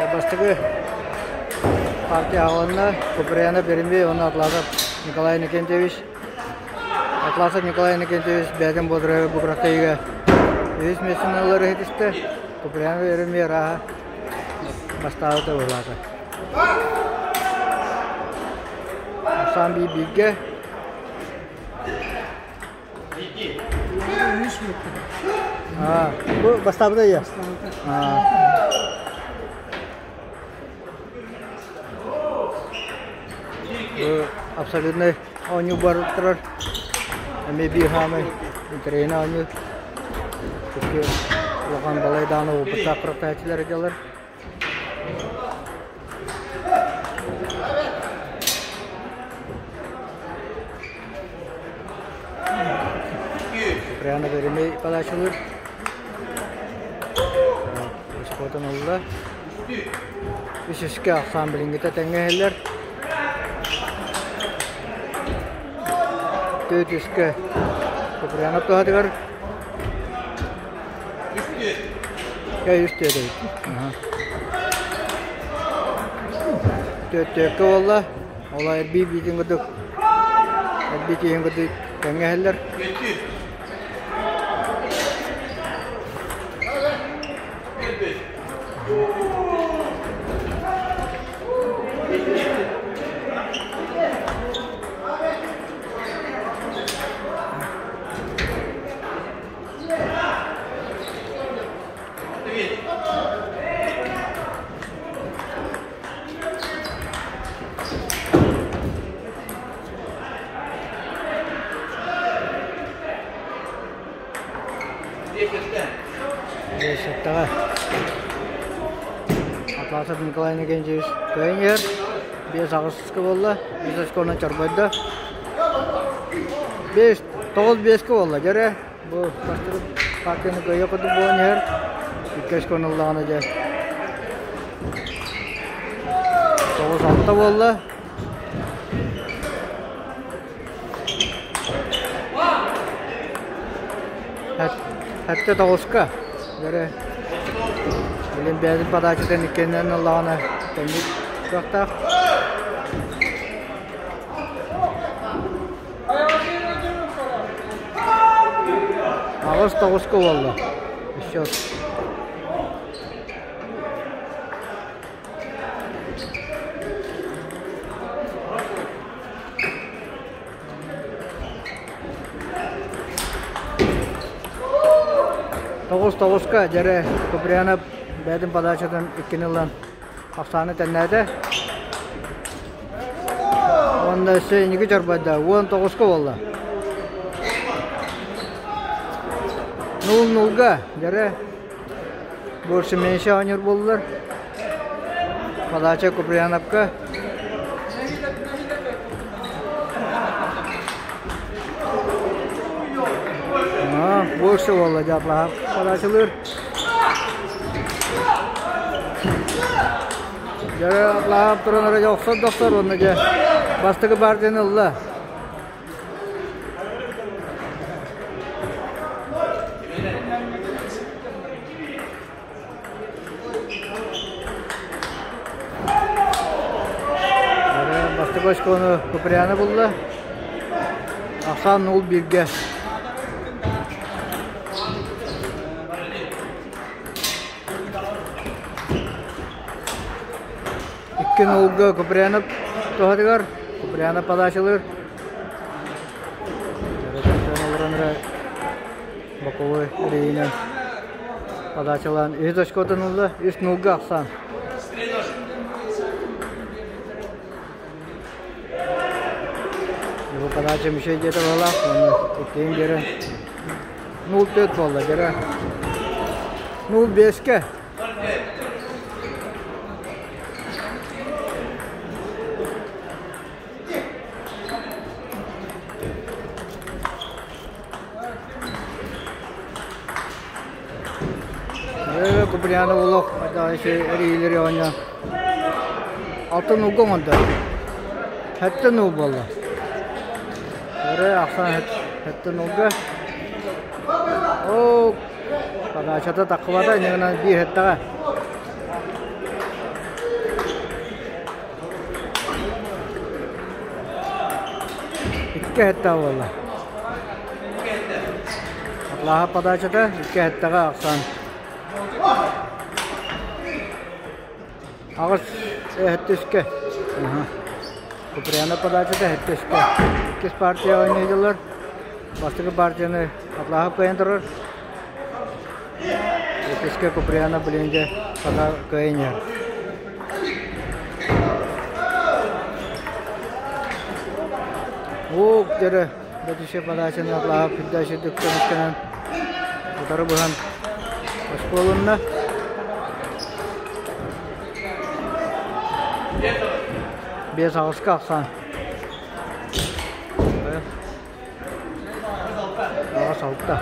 Бастакы партия аҕаланна Куприянов Еремей уонна Атласов Николай Иннокентьевич. Атласов Николай Иннокентьевич бэйэтин буодурайы бу күрэхтэһиигэ үһүс миэстэни ылар иһитистэ. Куприянов Еремей арааһа бастаабыта быһыылаата. Ахсаан биир бииргэ. Бу бастаабыта ийэ. Бу абсолютнай оонньуу бар турар. Эмиэ биир хаамай интэриэһинэй оонньуу. Икки улахан балай даҕаны опыттаах күрэхтэһээччилэр дьалар. Пряно Еремей подачалыыр. Өскөтөн ылла. Үс үскэ ахсаан билиҥҥитэ тэҥҥэ иһэллэр. Төрт үскэ Куприянов туһатыгар. Үс түөрт эбит. Төрт түөркэ буолла. Ол эрбии биитин курдук эрбии тииһин курдук тэҥҥэ иһэллэр. Десятаҕа Атласов Николай Иннокентьевич кыайан иһэр. Биэс аҕыска буолла. Биэс очконан чорбойдо. Биэс, тоҕус биэскэ буолла. Дьэрэ, бу бастакы партияны кыайа курдук буолан иһэр. Икки очкону ыллаҕына дьэ 9-6 буолла. Сэттэ тоҕуска бары билин бэйэтин подачатын иккиэннэрин ыллаҕына тэҥник кыахтаах. Аҕыс тоҕуска буолла. Счет. Тоҕус тоҕуска дьэрэ Куприянов бэйэтин подачатын иккини ылан ахсааны тэннээтэ. Уонна өссө инники чорбойдо 19-ка буолла. 0-0-га дьэрэ больше меньше оонньуур буоллулар. Подача Куприяновка. Больше буолла дьатлаһап подачалыыр. Дьэ, атлаһап туран эрэ охсор да охсор уонна дьэ бастакы партияны ылла. Бастакы очкону Куприяна булла. Ахсаан 0-1-гэ. Икки нолга Куприянов туһатыгар. Куприянов подачалыыр. Олорон эрэ боковой рейинэн подачалаан үһүс очкотун ылла, үс нулга ахсаан. Бу подача мүшей диэтэ буоллаах, уонна иккиһин биэрэн 0-4 буолла дьэрэ. 0-5-кэ. Куприянов олох эриилэри оонньоон алтын ууга оҥордо. Сэттэн уу буолла. Эрэ ахсаан сэттэн ууга. Оо, подачата таххыбата, иннинэн биир сэттэҕэ. Икки буолла. Атлааһа подачата икки эттэҕэ ахсан. Аҕыс эһэттискэ. Куприяна подачата эһэттискэ. Иккис партия оонньууллар. Бастакы партияны Атлааһап кыайан турар. Иккискэ Куприяна билиҥҥи саха кыайан иһэр. Уу дьөрө бөтүшэ подачаны Атлааһап үрдээчи дүктэмискэнэн утары быһан оскуолунна. Биэс аҕыска ахсаан. Аҕыс алта.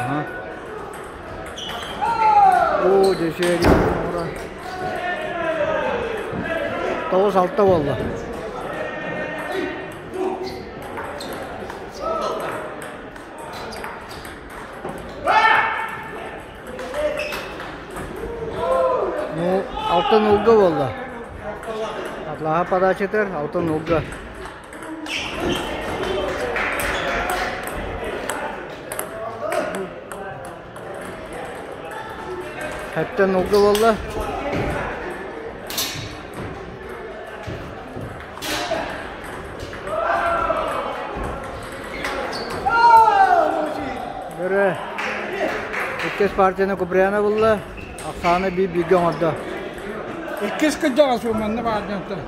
Аха. Оо, дьэ 9-6 буолла. Ну, алтан улга буолла. Атлаһа подачатыр, алтан улга. Хэттэн улга буолла. Бөрө иккис партияны Куприяна булла. Ахсааны биир бииргэ оҥордо. Иккис кырдьаҕас манна баар дьонтон.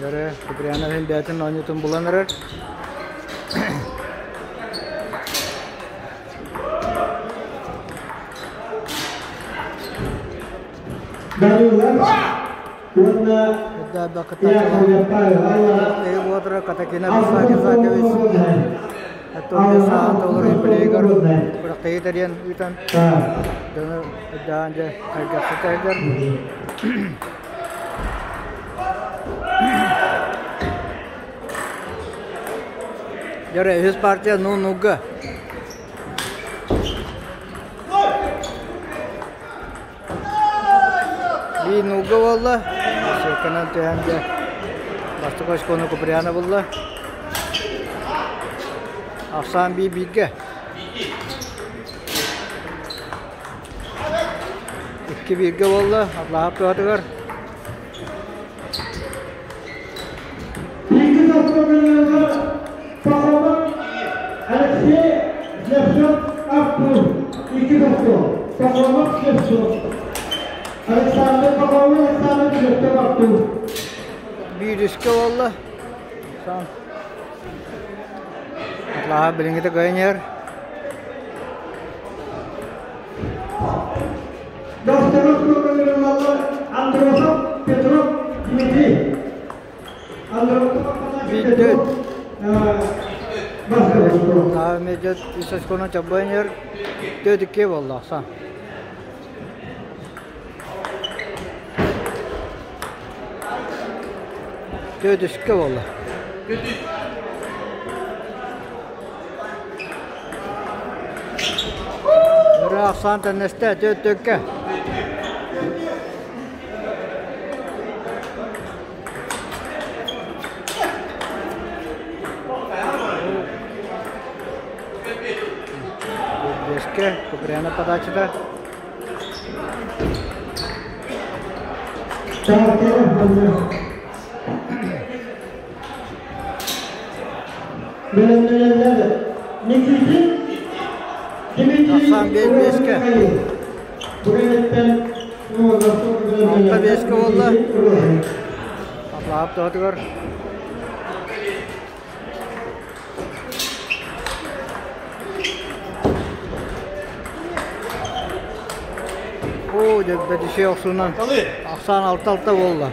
Бөрө Куприяна иһин бэйэтин оонньуутун булан эрэр. Катакина Сакович күрэхтэһии тэрийэн ыытан дьону даан дьэ хайгахсытайдар Дьөрө үһүс партия ну-нуга. Биир нууга буолла. Сыаканан түһэн дьэ бастакы очкону Куприяна булла. Ахсаан биир бииргэ. Икки бииргэ буолла. Атлаһап туһатыгар. Алексей Слепцов Артур, икки тохтоо. Пахомов Слепцов. Александр Пахомов Александр Слепцов Артур. Биирискэ буолла. Атлаһа билиҥҥитэ кыайан иһэр. Докторов Андросов Петров Дмитрий. Биирдэ Медет үс очкону чаббайан иһэр. Төрт икки буолла ахсаан. Төрт үскэ буолла. Өрө ахсаан тэннэстэ төрт төккө. Бэскэ Куприяна подачата. Тахсан биэс биэскэ. Алта биэскэ буолла. Атлаап туһатыгар. Оо, бэдиши охсуунан ахсаан алта-алта буолла.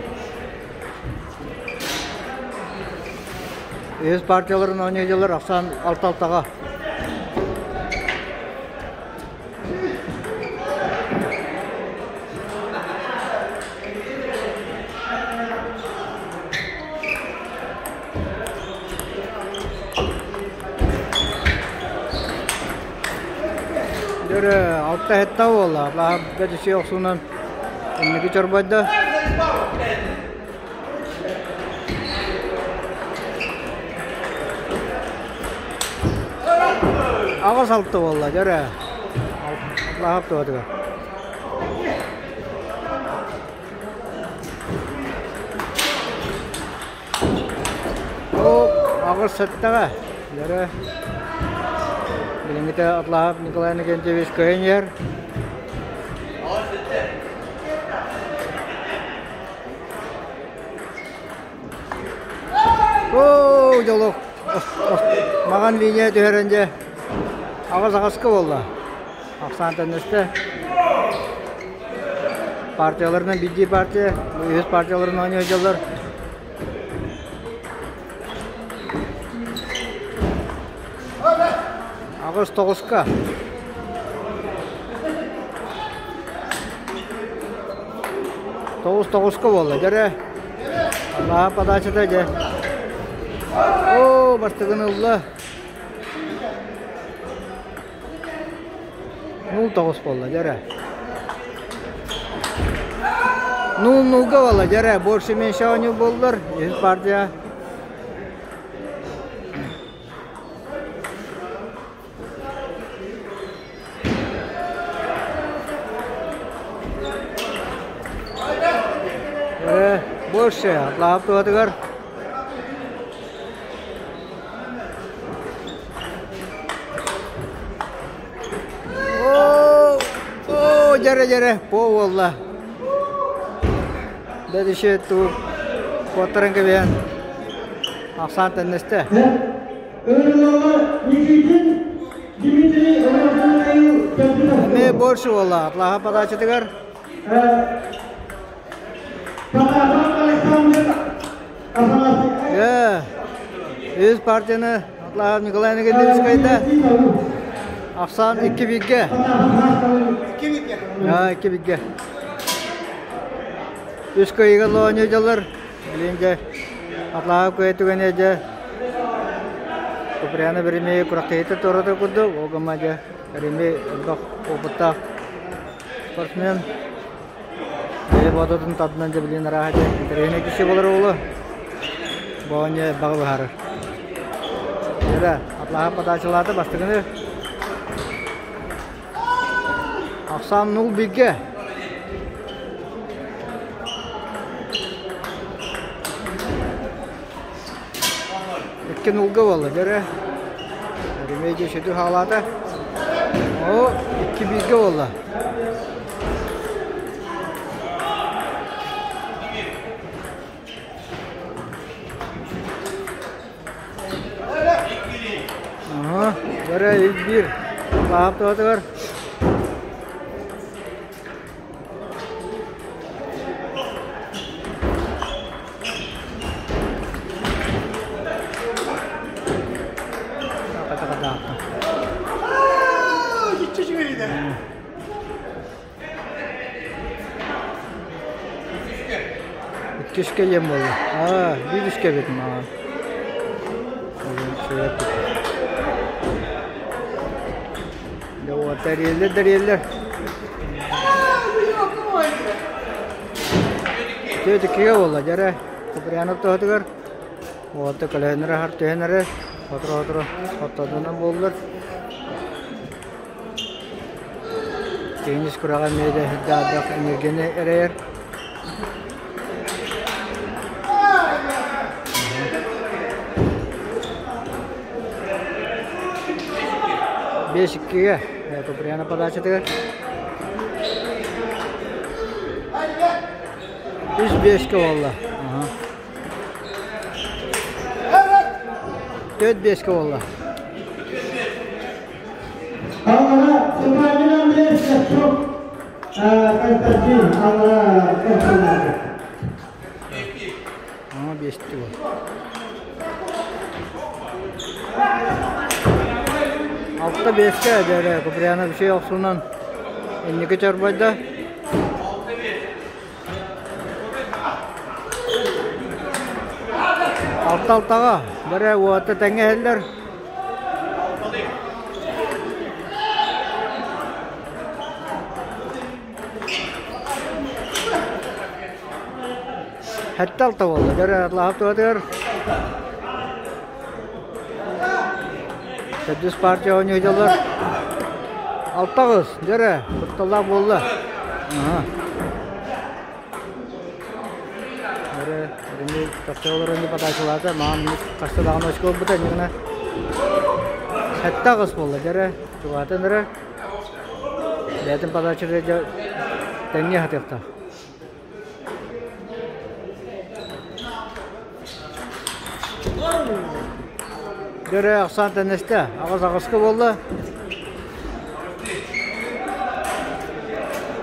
Үһүс партияларын оонньууллар ахсаан алта-алтаҕа. Дөрө алта хетта буолла. Бэдиши охсуунан инники чорбойда. 8-6 буолла дьэ Атлаһап туһатыгар. Ол аҕыс сэттэҕэ дьэ билиҥҥитэ Атлаһап Николай Иннокентьевич көһөн иһэр. Оо, дьолу маҕан линия түһэрэн дьэ аҕыс аҕыска буолла. Ахсаан төннөстө. Партияларынан биирдии партия, үһүс партияларын оонньуу сылдьаллар. 8-9-ка. 9-9-ка буолла дьэрэ. Аллаһа подачата дьэ. Оо, бастыгын ылла. 0-9 буолла дьэрэ. 0-0-га буолла дьэрэ. Больше меньше оонньуу буоллар. Үһүс партия. Э, больше атлаап туһатыгар. Оо, оо, дьэрэ-дьэрэ, по буолла. Дальше ту куоттаран кэбиһэн ахсаан тэннэстэ. Ыҥырыллаллар Никитин Дмитрий Романович Эмиэ больше буолла Атлаһа подачатыгар. Потапов Александр Афанасьевич. Ээ, үс партияны Атлаһа Николай Никитич кайда. Ахсаан икки бииргэ. Аа, икки бииргэ. Үс кыайыыга оонньуу дьаллар. Билигин дьэ Атлаһа кыайа түгэнэ дьэ Куприяна Еремеев күрэхтэһиитэ туората курдук, ол гына дьэ Еремей элбэх опыттаах спортсмен. Бэйэ боототун тардынан дьэ билигин арааһа дьэ интэриэһинэй киһи буолар уолу. Бу оонньуу элбэҕи быһаарар. Дьэ Атлаһа подачалаата бастакыны Ахсаан нул бигэ. Икки нулга буолла дьэрэ. Ремедио сүтү хаалаата. О, икки бииргэ буолла. Аһа, бары биир лаап туһатыгар. Иккискэ диэн буолла. Аа, биир үскэ эбит маа. Дьэ, тэрийэллэр, тэрийэллэр. Түөтүккигэ буолла, дьэрэ. Куприянов туһатыгар. Уотта көлөһүннэр аһар түһэн эрэр. Сотору-сотору оттодунан буоллар. Теннис күрэҕэ эмиэ да сүрдээх энергияны эрэйэр. 5-2-гэ Куприяна подачатыгар. 3-5-ке буолла. 4-5-ке буолла. Аллара Суханин Андрей Слепцов Константин Аллара Константин. Ага, бести бол. 6-5-ке дьэрэ Куприянов үчүгэй охсуунан инники чорбойдо. 6-6-ҕа бэрэ уота тэҥҥэ иһэллэр. 7-6 буолла. Дьэ, Атлаһап туһатыгар. Төрдүс партия оонньуу Алтаҕыс, дьэрэ, кутталлаах буолла. Дьэрэ, Ремей тахса олорон подачалаата, маан хаста даҕаны очко ылбыта, иннигинэ 7-аҕыс буолла, дьэрэ, чугаһатан эрэр. Бэйэтин подачата дьэ тэҥҥэ сатыахтаах. Дөрө ахсаан тэннэстэ. Аҕыс аҕыска буолла.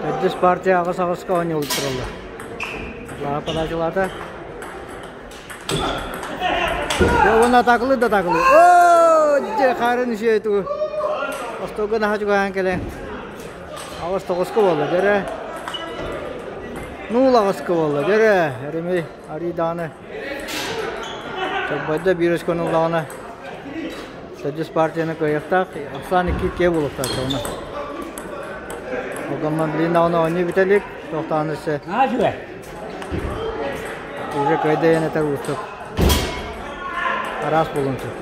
Төрдүс партия аҕыс аҕыска оонньуулук тураллар. Лаха подачалаата. Уонна атаакылыыр да атаакылыыр. Оо, дьэ, хаарын үсүө тугу. Остуолга наһаа чугаһаан кэлэн. Аҕыс тоҕуска буолла, дьэрэ. Нуул аҕыска буолла, дьэрэ. Эремей арый даҕаны Чорбойдо биир өскөн ыллаҕына төрдүс партияны кыайыахтаах. Ахсаан икки иккиэ буолуохтаах онно. Огомман билин даҕаны оонньуу бүтэ илик. Туохтаан өссө уже кыайда этэр уустук. Араас буолуон сөп.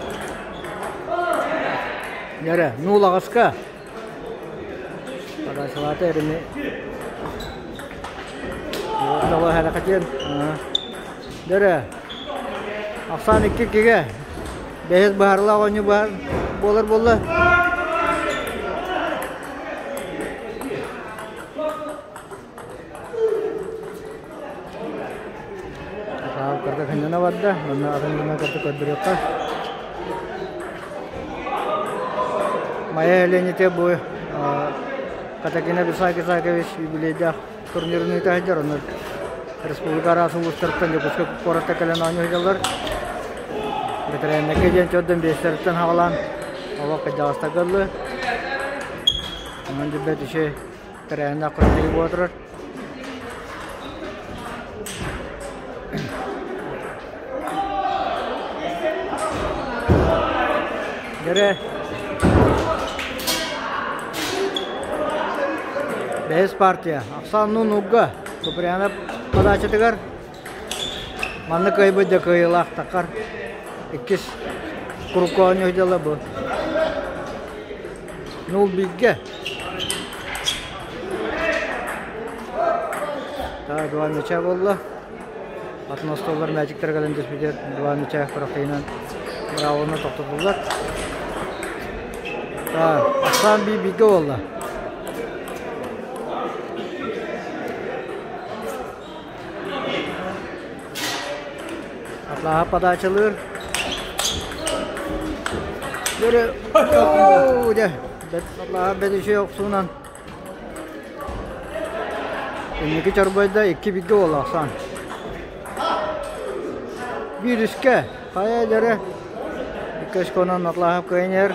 Дьэрэ, нуул аҕыска. Подачалаата эрими Того харакатен. Дөрө. Ахсаан икки киге. Бэһис баһарла оонньуу баар буолар буолла. Саалкарга ханньана барда, манна атын гына кытта көрдөрүөххэ. Майа Элените бу Катакина Бисак Исакович юбилейдаах турнирын ыыта сылдьар, онно республика араас улуустарыттан Дьокуускай куоракка кэлэн оонньуу сылдьаллар. Бэтэрээннэргэ диэн чордон биэстэриттэн хаҕалаан олох кырдьаҕастарга ыллы. Онон дьүбэт үчүгэй тэрээһиннээх күрэхтэһии буола турар. Дэрэ Бэһис партия. Ахсаан Нуга Куприянов подачатыгар манна кыайбыт да кыайыылаах таххар. Иккис курукка оонньуу дьыала бу. Нул бииргэ. Та два мяча буолла. Атын остуоллар мээчиктэр кэлэн түспүтүгэр два мяча күрэхтэһиинэн быраабыланы тохтотуллар. Та ахсаан биир бииргэ буолла. Атлаһа подачалыыр. Дөрө, дэ, Атлаһа бэдиши охсуунан инники чорбойда икки бигэ буола охсон. Биир үскэ, хайа дөрө, икки очконан Атлаһа кыайан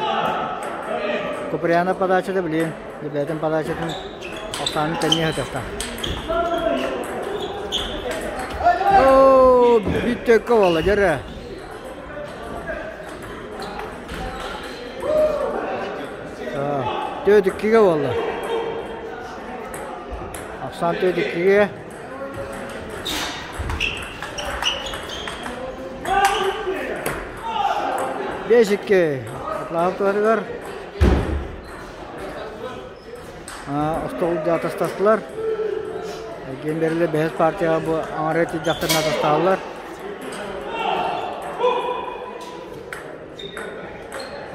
Куприянов подачата билин, бэйэтин подачатын Ахсааны тэҥҥэ сытыахтаах. Оо, бүттөккө буолла, дьэрэ. Түөрт иккигэ буолла. Ахсаан түөрт иккигэ. Биэс икки. Атлаһып туһатыгар. Остуол атастастылар. Гемберле бэһис партияҕа бу аҥара тиийдэхтэринэ атастаһаллар.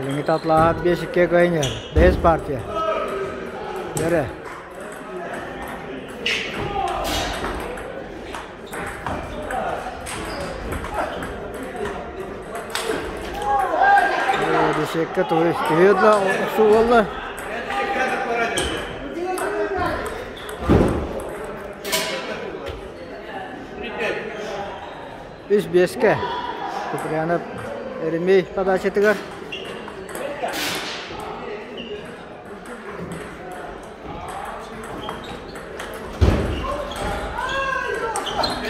Билиҥҥи татлааһа 5-2 кыайан иһэр. Бэһис партия. Бэрэ. Десекке тугу түһүө да охсуу буолла. Үс биэскэ Куприянов Еремей подачатыгар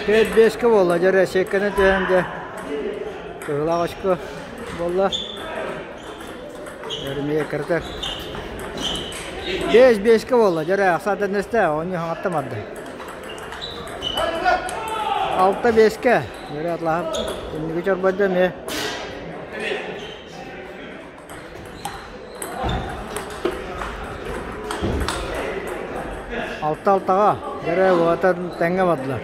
Төрт биэскэ буолла, дьэ сиэккэнэн түһэн дьэ кыһылаах очко буолла. Өрүмүйэ кыртар. Биэс биэскэ буолла, дьэ ахсаата нэстэ, оонньуу хаҥаттан барда. Алта биэскэ, дьэ атлаһап, инники чорбойдо эмиэ. Алта алтаҕа дьэрэ уотан тэҥҥэ бардылар.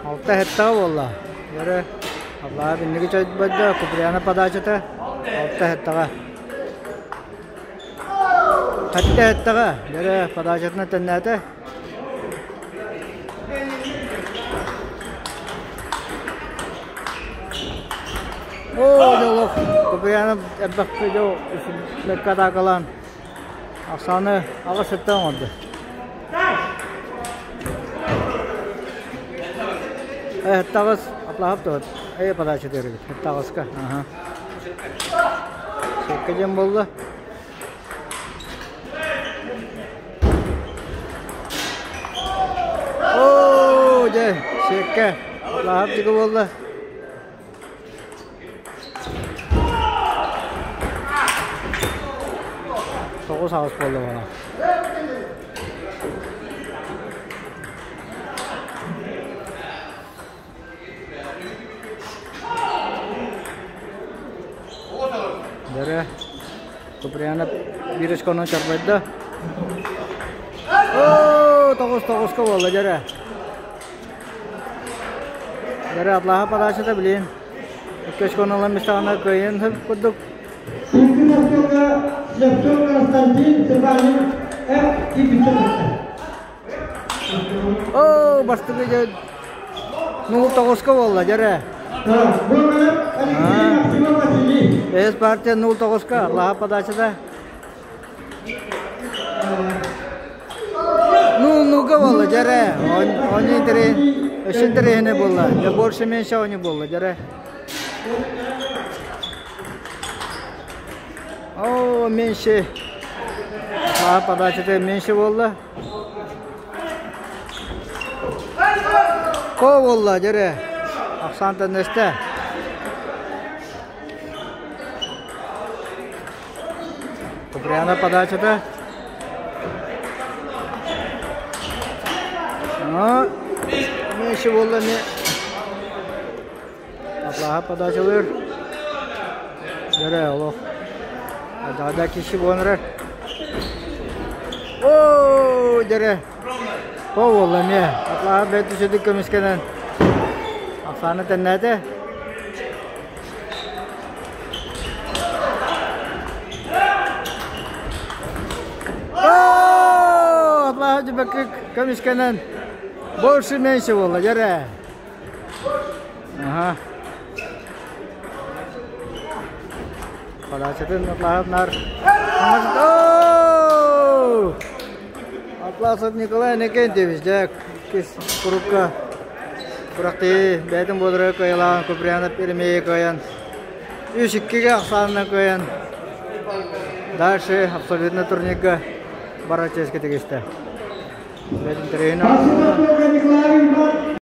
Алта хеттаҕа буолла. Дьэрэ Аллаһа бинниги чойбойдо Куприяна подачата алта хеттаҕа. Хатта хеттаҕа дьэрэ подачатына тэннээтэ. Оо, дьолох, Куприянов элбэх дьол бэркэ атаакалаан ахсааны аҕыс сыттан оҥордо. Таҕыс атлаһап туһат. Эй подача диэбит. Таҕыска. Аха. Сөпкө диэн буолла. Оо, дьэ, сиэккэ лаһап диги буолла. 9-8 буолла буола. Бөрө Куприянов биир очконан чорбойдо. Оо, 9-9-ка буолла дьэрэ. Дьэрэ атлаһа подачата билин. Икки очкону ылан мистаҕына кыайын курдук. Икки остуолга Слепцов Константин Степанин F киирбиттэр. Оо, бастакы дьэ 0-9-ка буолла дьэрэ. Бэһис партия 0-9-ка Лаһа подачата. Ну, ну-ка буолла дьэрэ. Они өссө интэриэһинэй буолла. Дьэ больше меньше они буолла дьэрэ. О, меньше. Лаһа подачата меньше буолла. Коо буолла дьэрэ ахсаантан эстэ. Куприяна подачата. Меньше буолла эмиэ. Атлаһа подачалыыр. Дьэрэ олох. Ада киши буолан эрэр. Оо, дьэрэ. О буолла эмиэ. Атлаһа бэрт үчүгэй көмүскэнэн. Ахсаана тэннээтэ. Оо, Атлаһа дьүбэккэ көмүскэнэн. Больше меньше буолла, дьэрэ. Аха. Подачатын Атласов Атласов Николай Иннокентьевич дьэ кис курукка курахтыы бэйэтин буолара кыайалаан Куприянов Еремеев кыайан 3-2-гэ ахсаанынан кыайан дальше абсолютно турнирга барар чиэскэ тигистэ. Бэйэтин тренер Николай